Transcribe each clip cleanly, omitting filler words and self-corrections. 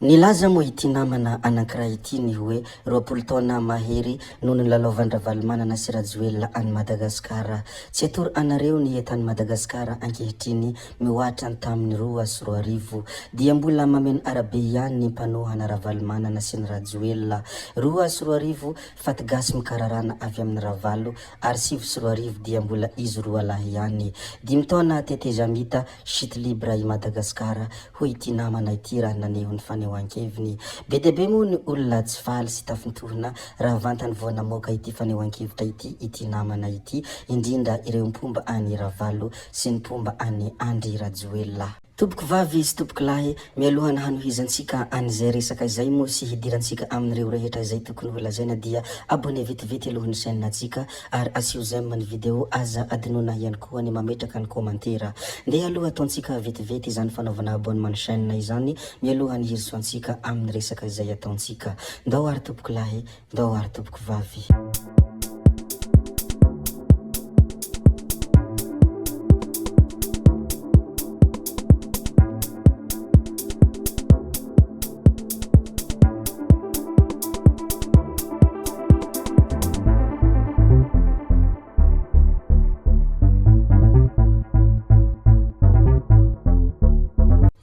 Nilaza moa ity namana anankiray ity ny hoe 20 taona mahery no nilalaovan-dRavalomanana sy Rajoelina an'i Madagasikara. Tsy atoro anareo ny etan'i Madagasikara ankehitriny mihoatra ny tamin'ny 2002. Dia mbola mameno arabe ihany ny mpanohana Ravalomanana sy ny Rajoelina. 2002, faty gasy mikararana avy amin'ny Ravalo ary 2009 dia mbola izy roa lahy ihany. Dimy taona tetezamita, chute libre i Madagasikara, hoy ity namana ity raha naneho ny fanehoan-keviny. Be dia be moa ny olona tsy faly sy tafintohina raha vantany vao namoaka ity fanehoan-kevitra ity ity namana ity, indrindra ireo mpomba an'i Ravalo sy ny mpomba an'i Andry Rajoelina. Tompoko vavy sy tompoko lahy, mialohan'ny hanohizantsika an'izay resaka izay moa sy hidirantsika amin'ireo rehetra izay tokony ho lazaina dia abonné vetivety aloha ny chaîne ntsika ary asio j'aime ny vidéo aza adinoina ihany koa ny mametraka ny commentaire. Ndeha aloha ataontsika vetivety izany fanaovana abonnement ny chaîne izany mialoha ny hirosoantsika amin'ny resaka izay ataontsika. Ndao ary tompoko lahy, ndao ary tompoko vavy.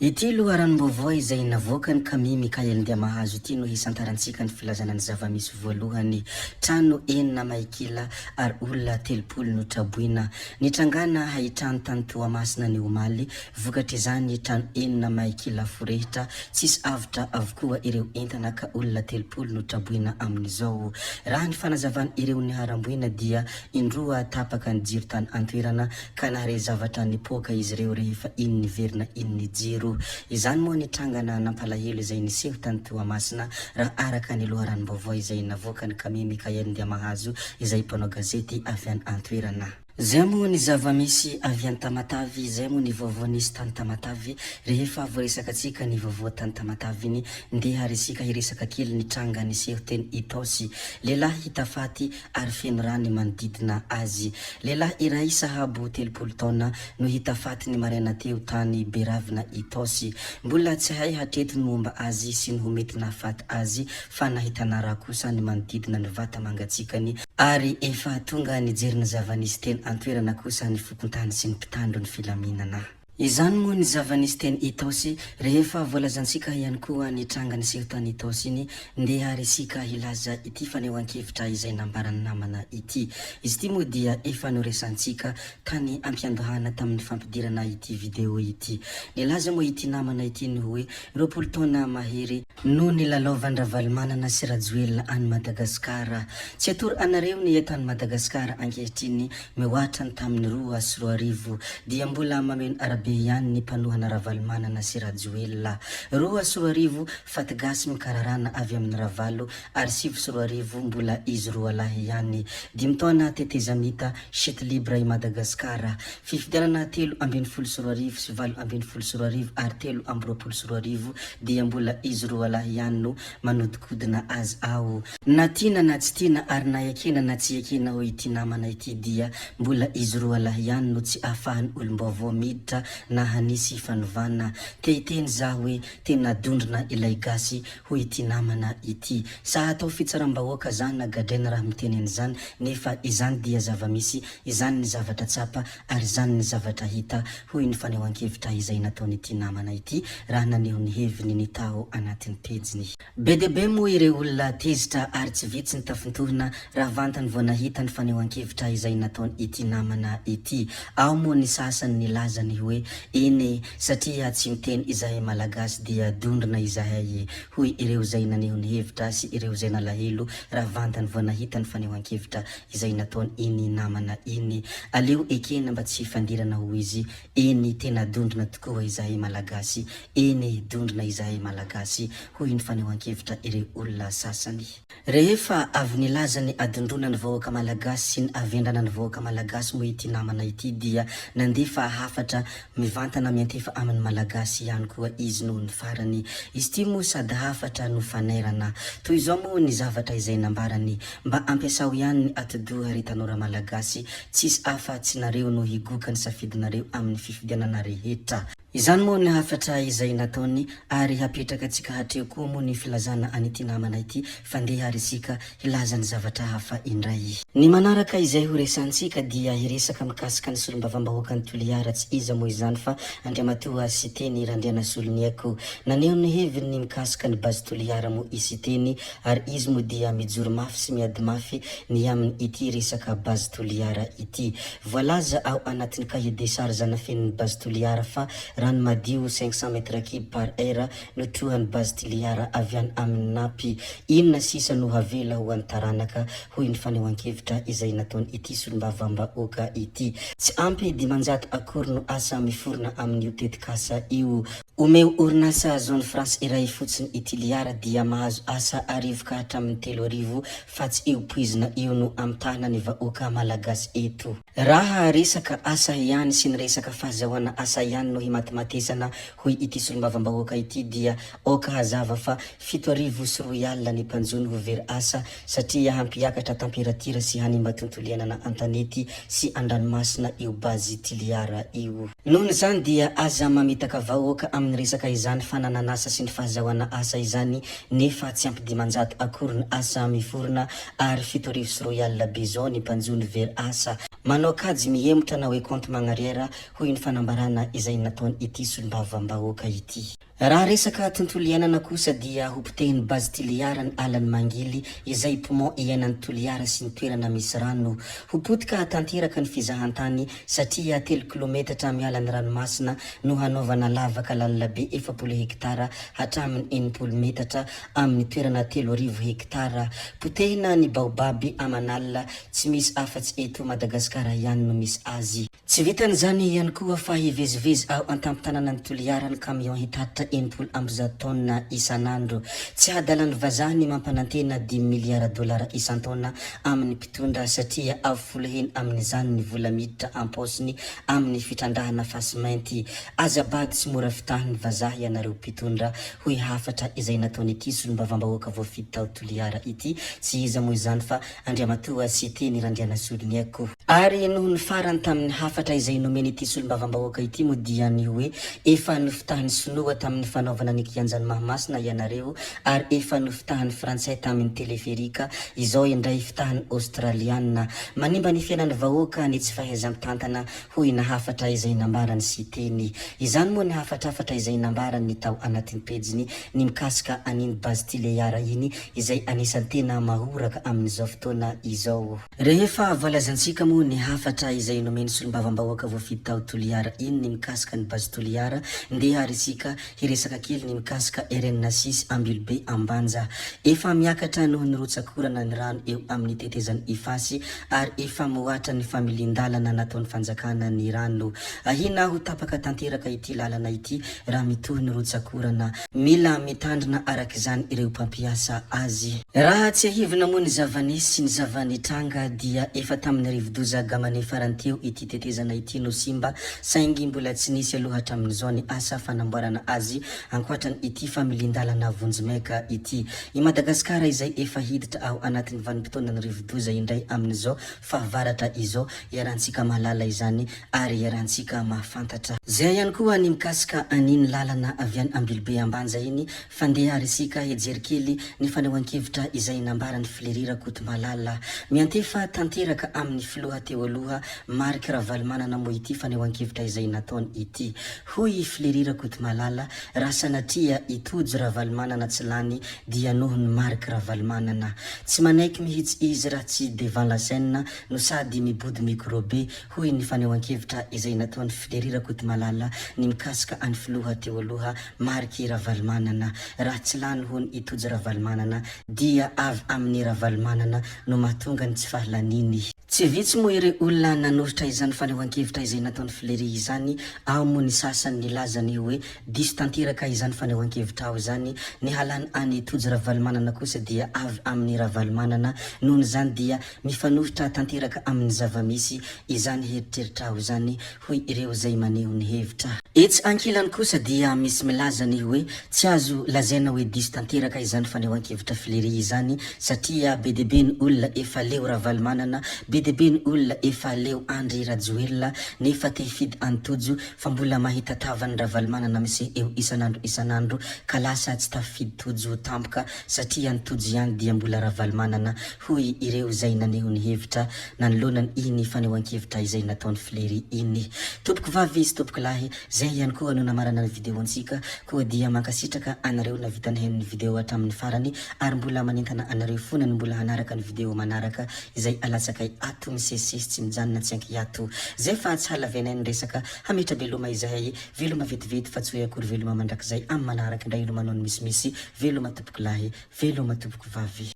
Ity loharanom-baovao izay navoakan'i Camille Mickaël Ndiamahazo ity no hisantarantsika ny filazana ny zava-misy voalohany. Trano enina may kila ary olona 30 no traboina. Nitrangana haitrano tany Toamasina ny omaly. Vokatr'izany, trano enina may kila forehitra, tsisy avotra avokoa ireo entana ka olona 30 no traboina amin'izao. Raha ny fanazavan'ireo niharam-boina dia indroa tapaka ny jiro tany an-toerana ka nahare zavatra nipoaka izy ireo rehefa iny niverina iny ny jiro. Izany moa nitrangana nampalahelo izay niseho tany Toamasina raha araka ny loharanom-baovao izay navoakan'i Camille Mickaël Ndiamahazo izay mpanao gazety avy any an-toerana. Zay moa ny zava-misy avy any Tamatave, zay moa ny vaovao nisy tany Tamatave, rehefa voaresakatsika ny vaovao tany Tamatave iny, ndeha ary isika hiresaka kely ny tranga niseho teny Itaosy. Lehilahy hita faty ary feno rà ny manodidina azy. Lehilahy iray sahabo 30 taona no hita faty ny maraina teo tany Beravina Itaosy. Mbola tsy hay hatreto ny momba azy sy ny ho mety nahafaty azy fa nahitana rà kosa ny manodidina ny vata mangatsiakany Ary efa tonga nijery ny zava-nisy teny an-toerana kosa ny fokontany sy ny mpitandro ny filaminana. Izany moa ny zava-nisy teny Itaosy, rehefa voalazantsika ihany koa ny tranga niseho tany Itaosy iny, ndeha ary isika hilaza ity fanehoan-kevitra izay nambaran'ny namana ity. Izy ity moa dia efa noresahantsika tany ampiandohana tamin'ny fampidirana ity video ity. Nilaza moa ity namana ity ny hoe 20 taona mahery, no nilalaovan-dRavalomanana sy Rajoelina an'i Madagasikara. Tsy atoro anareo ny eto an'i Madagasikara ankehitriny mihoatra ny tamin'ny 2002. Dia mbola mameno arabe ihany ny mpanohana Ravalomanana sy Rajoelina. 2002, faty gasy mikararana avy amin'i Ravalo ary 2009 mbola izy roa lahy ihany. Dimy taona tetezamita, chute libre i Madagasikara. Fifidianana 2013 sy 2018 ary 2023 dia mbola izy roalahy ihany no manodikodina azy ao. Na tiana na tsy tiana ary na ekena na tsy ekena hoy ity namana ity dia mbola izy roalahy ihany no tsy ahafahan'ny olom-baovao miditra na hanisy fanovana. Te hiteny za hoe tena dondrona ilay gasy hoy ity namana ity. Sa atao fitsaram-bahoaka za na gadraina raha miteny an'izany nefa izany dia zava-misy, izany ny zavatra tsapa ary izany ny zavatra hita hoy ny fanehoan-kevitra izay nataon'ity namana ity raha naneho ny heviny ny tao anatin'ny pejiny. Be dia be moa ireo olona tezitra ary tsy vitsy ny tafintohina raha vantany vao nahita ny fanehoan-kevitra izay nataon'ity namana ity. Ao moa ny sasany nilaza ny hoe eny e, satria tsy miteny izahay Malagasy dia dondrona izahay e, hoy ireo izay naneho ny hevitra sy ireo izay nalahelo raha vantany vao nahita ny fanehoan-kevitra izay nataon iny namana iny. Aleo ekena mba tsy hifandirana ho izy. Eny tena dondrona tokoa izahay Malagasy. Eny e, dondrona izahay Malagasy, hoy ny fanehoan-kevitra ireo olona sasany. Rehefa avy nilaza ny adondrona ny vahoaka Malagasy sy ny havendrana ny vahoaka Malagasy moa ity namana ity dia nandefa hafatra mivantana miantefa amin'ny Malagasy ihany koa izy noho ny farany. Izy ity moa sady hafatra no fanairana. Toy izao moa ny zavatra izay nambarany. Mba ampiasao ihany ny atidoha ry tanora malagasy, tsisy afa tsy nareo no higoka ny safidinareo amin'ny fifidianana rehetra. Izany moa ny hafatra izay nataony ary hapetraka antsika hatreo koa moa ny filazana an'ity namana ity fa ndeha ary isika hilaza ny zavatra hafa indray. Ny manaraka izay ho resahantsika dia hiresaka mikasika ny solombavambahoakan'i Toliara tsy iza moa izany fa Andriamatoa Siteny Randrianasoloniaiko. Naneho ny heviny ny mikasika ny Base Toliara moa i Siteny ary izy moa dia mijoro mafy sy miady mafy ny amin ity resaka Base Toliara ity. Voalaza ao anatin'ny cahier des charges nafenin'ny Base Toliara fa rano madio 500 mètres cubes par heure no trohan'ny Base Toliara avy any amin'ny Napy. Inona sisa no havela ho an'ny taranaka, hoy ny fanehoan-kevitra izay nataon'ity solombavambahoaka ity. Tsy ampy 500 akory no asa miforona amin'io tetikasa io. Omeo orinasa zone franche iray fotsiny i Toliara dia mahazo asa arivo ka hatramin'ny 3000 fa tsy io poizina io no amitahana ny vahoaka malagasy eto. Raha resaka asa ihany sy ny resaka fahazahoana asa ihany no himatimatesana hoy ity solombavambahoaka ity dia aoka hazava fa 2007 ny mpanjono ho very asa satria hampiakatra tamperatira sy hanimba tontolo iainana an-tanety sy an-dranomasina io base Tiliara io. Noho izany dia aza mamitaka vahoaka amin'ny resaka izany fananan'asa sy ny fahazahoana asa izany nefa tsy ampy 500 akory ny asa miforona ary 2007 be zao ny mpanjono very asa. Manao kajy mihemotra na hoe compte magnarière hoy ny fanambarana izay nataon'ity solombavambahoaka ity. Raha resaka tontolo iainana kosa dia ho potehin'ny Base Toliara ny alan'i Mangily izay poumon iainan'i Toliara sy ny toerana misy rano. Ho potika tanteraka ny fizahantany satria telo kilometatra miala ny ranomasina no hanaovana lavaka lalina be 40 hektara hatramin'ny 60 metatra amin'ny toerana 3000 hektara. Potehina ny baobab aman'alina tsy misy afa-tsy eto Madagasikara ihany no misy azy. Tsy vitan'izany ihany koa fa hivezivezy ao an-tampon-tanànan'i Toliara ny camion hitatitra 160 taonina isan'andro. Tsy hadalan'ny vazaha ny mampanantena dimy miliara dolara isan-taona amin'ny mpitondra satria avo folo heny amin'izany ny vola miditra am-paosiny amin'ny fitrandrahana fasimainty. Aza bado sy mora fitahin'ny vazaha ianareo mpitondra, hoy hafatra izay nataon'ity solombavambahoaka voafidy tao Toliara ity, tsy iza moa izany fa Andriamatoa Siteny Randrianasoloniaiko. Ary noho ny farany tamin'ny hafatra izay nomen'ity solombavambahoaka ity moa dia ny hoe efa nofitahan'ny sinoa tamin'ny fanaovana ny kianjan'i Mahamasina ianareo ary efa nofitahan'ny frantsay tamin'ny teleferika, izao indray fitahan'ny aostraliana. Manimba ny fiainan'ny vahoaka ny tsy fahaiza-mitantana hoy ny hafatra izay nambaran'i Siteny. Izany moa ny hafatrafatra izay nambarany tao anatin'ny pejiny ny mikasika an'iny Base Tuléar iny izay anisan'ny tena mahoraka amin'izao fotoana izao. Rehefa voalazantsika moa ny hafatra izay nomen'ny solombavambahoaka voafidy tao Toliara iny ny mikasika ny Base Toliara, ndeha ary isika hiresaka kely ny mikasika RN six Ambilobe Ambanja. Efa miakatra noho ny rotsak'orana ny rano eo amin'ny tetezan'i Ifasy ary efa mihoatra ny familian-dalana nataon'ny fanjakana ny rano. Ahiana ho tapaka tanteraka ity lalana ity raha mitohy ny rotsak'orana. Mila mitandrina araka izany ireo mpampiasa azy. Raha tsiahivina moa ny zava-nisy sy ny zava-nitranga dia efa tamin'ny rivodoza Gamane farany teo ity tetezana ity no simba saingy mbola tsy nisy aloha hatramin'izao ny asa fanamboarana azy ankoatran ity familian-dalana vonjimaika ity. I Madagasikara izay efa hiditra ao anatin'ny vanim-potoanan'ny rivodoza indray amin'izao fahavaratra izao iarahantsika mahalala izany ary iarahantsika mahafantatra. Zay ihany koa ny mikasika an'iny lalana avy any Ambilobe Ambanja iny fa ndeha ary isika hijery kely ny fanehoan-kevitra izay nambaran'i Fleury Rakotomalala. Miantefa tanteraka amin'ny filoha teo aloha Marc Ravalomanana moa ity fanehoan-kevitra izay nataony ity. Hoy i Fleury Rakotomalala, Raha sanatria i Tojo Ravalomanana tsy lany dia noho ny Marc Ravalomanana. Tsy manaiky mihitsy izy raha tsy devant la scène no sady mibodo micro be, hoy ny fanehoan-kevitra izay nataon'i Fleury Rakotomalala ny mikasika an'ny filoha teo aloha Marc Ravalomanana. Raha tsy lany hono i Tojo Ravalomanana dia avy amin'i Ravalomanana no mahatonga ny tsy fahalaniany. Tsy vitsy moa ireo olona nanoritra izany fanehoan-kevitra izay nataon'i Fleury izany, ao moa ny sasany nilaza ny hoe diso tanteraka izany fanehoan-kevitrao izany, ny halany an'i Tojo Ravalomanana kosa dia avy amin'i Ravalomanana, nohon'izany dia mifanohitra tanteraka amin'ny zava-misy izany heritreritrao izany, hoy ireo izay maneho ny hevitra. Etsy ankilany kosa dia misy milaza ny hoe tsy azo lazaina hoe diso tanteraka izany fanehoan-kevitra Fleury izany satria be dia be ny olona efa leo Ravalomanana, be Be dia be ny olona efa leo Andry Rajoelina nefa te hifidy an'i Tojo fa mbola mahita tavan'i Ravalomanana miseho eo isan'andro isan'andro ka lasa tsy tafifidy Tojo tampoka satria ny Tojo ihany dia mbola Ravalomanana hoy ireo izay naneho ny hevitra nanoloana iny fanehoan-kevitra izay nataon'i Fleury iny. Tompoko vavy sy tompoko lahy, zay ihany koa no namarana ny video-ntsika koa dia mankasitraka anareo navita nihaino ny video hatramin'ny farany ary mbola manentana anareo fona ny mbola hanaraka ny video manaraka izay alatsakay ato misesisesy tsy mijanona tsy ankiato. Zay fa tsy halavenay ny resaka, hametra-beloma izahay, veloma vetivety fa tsy hoe akory veloma mandrakizay amin'ny manaraka indray no manao ny misimisy, veloma tompoko lahy, veloma tompoko vavy.